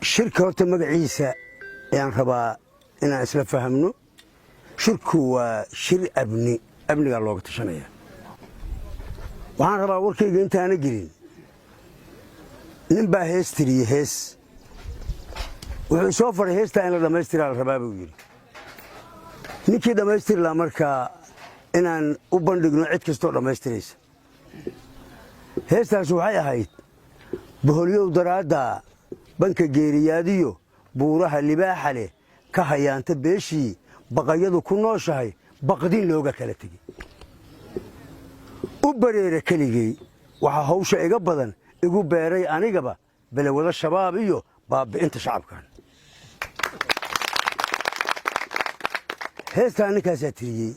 Shirka horta magaciisa ayaan rabaa inaan isla fahamno. Shirku waa shir amni, amnigaa looga tashanaya. Waxaan rabaa warkayga intaana gelin, nin baa hees tiriyey. Hees wuxuu soo faray, heestaa in la dhammaystiraa la rabaa buu yidhi. Ninkii dhammaystiri lahaa markaa inaan u bandhigno cid kastoo dhammaystiraysa. Heestaas waxay ahayd: "Boholyow daraaddaa banka geeriyaadiyo buuraha libaaxa leh ka hayaanta, beeshii baqayadu ku nooshahay, baqdin looga kala tegey. U bareera keligey waxaa hawsha iga badan igu beeray anigaba belewado shabaab iyo baabbi'inta shacabkan." Heestaa ninkaasaa tiriyey.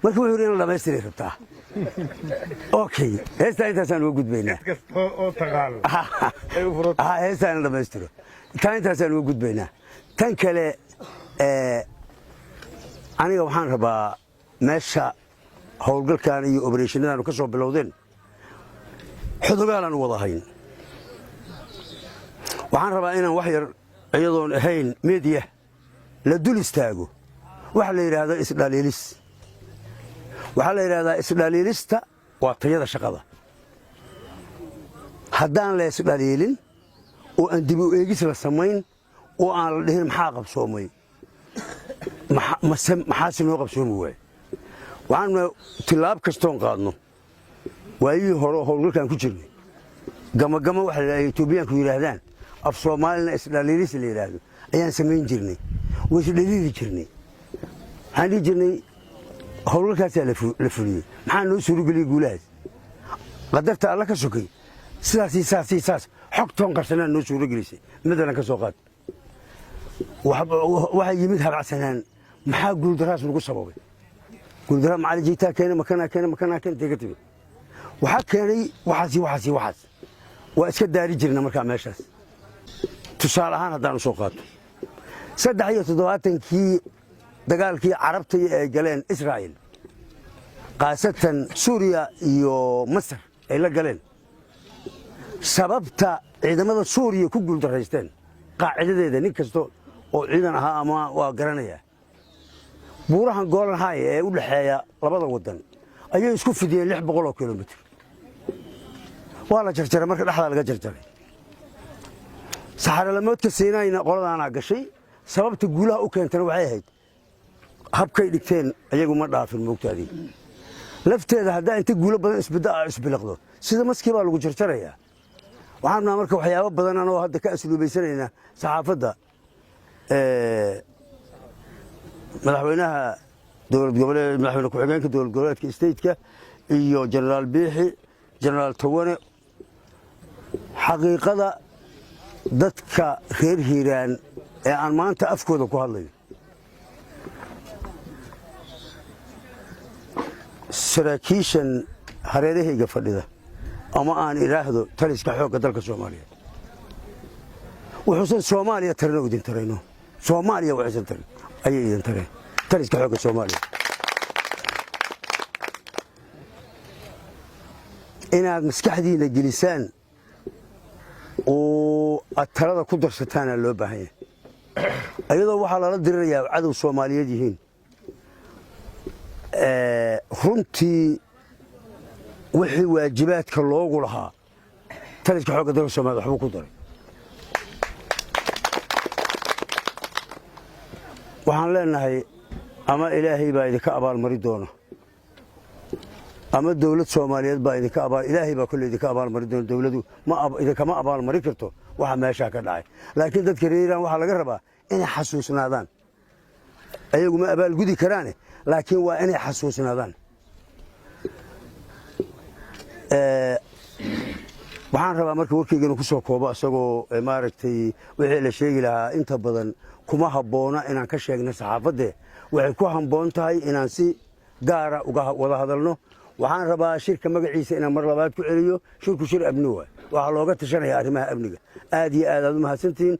Marka wuxuu yidhi in la dhamaystiray rabtaa. Okay, heestaa intaasaan uga gudbaynaa. Heestaa in la dhamaystiro, taa intaasaan uga gudbaynaa. Tan kale, aniga waxaan rabaa meesha howlgalkan iyo obereshannadaanu ka soo bilowdeen xodogaalaan wada hayn. Waxaan rabaa inaan wax yar, iyadoon ahayn media, la dul istaago waxa la yidhaahdo isdhaliilis. Waxaa la yidhahdaa isdhaliilista waa tayada shaqada. Haddaan la isdhaliilin oo aan dib u eegis la samayn oo aan la dhihin maxaa qabsoomay, maxaase noo qabsoomi waaye, waxaan tilaab kastoon qaadno. Waayihii hore howlgalkaan ku jirnay, gamagama waxa la Etoobiyaanku yidhaahdaan, af Soomaalina isdhaliilis la yidhaahdo ayaan samayn jirnay. Way isdhaliili jirnay. Waxaan dhihi jirnay howlgalkaasaa la fuliyey, maxaa noo suurageliyey guulahaas? Qadarta Alla ka sokay, sidaasii saasii saas xogtoon qarsanaa noo suuragelisay. Madalan ka soo qaad, waxaa yimid habacsanaan. Maxaa guuldaraas nagu sababay? Guuldara macali jiitaa keena, makanaa keena, makanaa keena, intay ka timid? Waxaa keenay waxaasi, waxaasi, waxaas. Waa iska daari jirna. Markaa meeshaas tusaale ahaan haddaan u soo qaato, 73-kii dagaalkii Carabta ay galeen Israa'iil, khaasatan Suuriya iyo Masar ay la galeen, sababta ciidamada Suuriya ku guuldaraysteen qaacidadeeda nin kasta oo ciidan ahaa ama waa garanaya. Buurahan Golan Heights ee u dhexeeya labada waddan ayay isku fidiyeen 600 oo kilomitir. Waa la jarjaray marka, dhexdaa laga jarjaray. Saxaralamoodka Siinayna qoladaanaa gashay. Sababta guulaha u keentana waxay ahayd habkay dhigteen. Ayagu ma dhaafin moogtaadii lafteeda. Haddaa inta guulo badan isbidda isbiliqdo, sida maskii baa lagu jarjarayaa. Waxaan rabnaa marka waxyaabo badan anoo hadda ka asluubaysanayna saxaafadda, madaxweynaha dowlad goboleed, madaxweyne ku-xigeenka dowlad goboleedka stateka iyo Jenaraal Biixi, Jenaraal Tawane, xaqiiqada dadka reer Hiiraan ee aan maanta afkooda ku hadlayo, saraakiishan hareerahayga fadhida, ama aan idhaahdo taliska xoogga dalka Soomaaliya, wuxuusan Soomaaliya tarino idin tarayno. Soomaaliya waxaysan tarin ayay idin tareen taliska xoogga Soomaaliya. Inaad maskaxdiina gelisaan oo aad talada ku darsataana loo baahan yahay, ayadoo waxaa lala dirirayaa cadow Soomaaliyeed yihiin. Runtii wixii waajibaadka loogu lahaa taliska xoogga dalka Somaliyed waxbuu ku daray. Waxaan leenahay ama Ilaahay baa idinka abaalmari doona ama dowlad Soomaaliyeed baa idinka abaal, Ilaahay baa kolley idinka abaalmari doona. Dowladu ma idinkama abaalmari karto waxa meeshaa ka dhacay, laakiin dadka reer Iiraan waxaa laga rabaa inay xasuusnaadaan. Ayagu ma abaalgudi karaane, laakiin waa inay xasuusnaadaan. Waxaan rabaa marka warkayganu ku soo koobo, isagoo maaragtay wixii la sheegi lahaa inta badan kuma habboona inaan ka sheegno saxaafadde, waxay ku habboon tahay inaan si gaara uga wada hadalno. Waxaan rabaa shirka magaciisa inaan mar labaad ku celiyo. Shirku shir amni waay, waxaa looga tashanaya arrimaha amniga. Aad iyo aad aad u mahadsantihiin.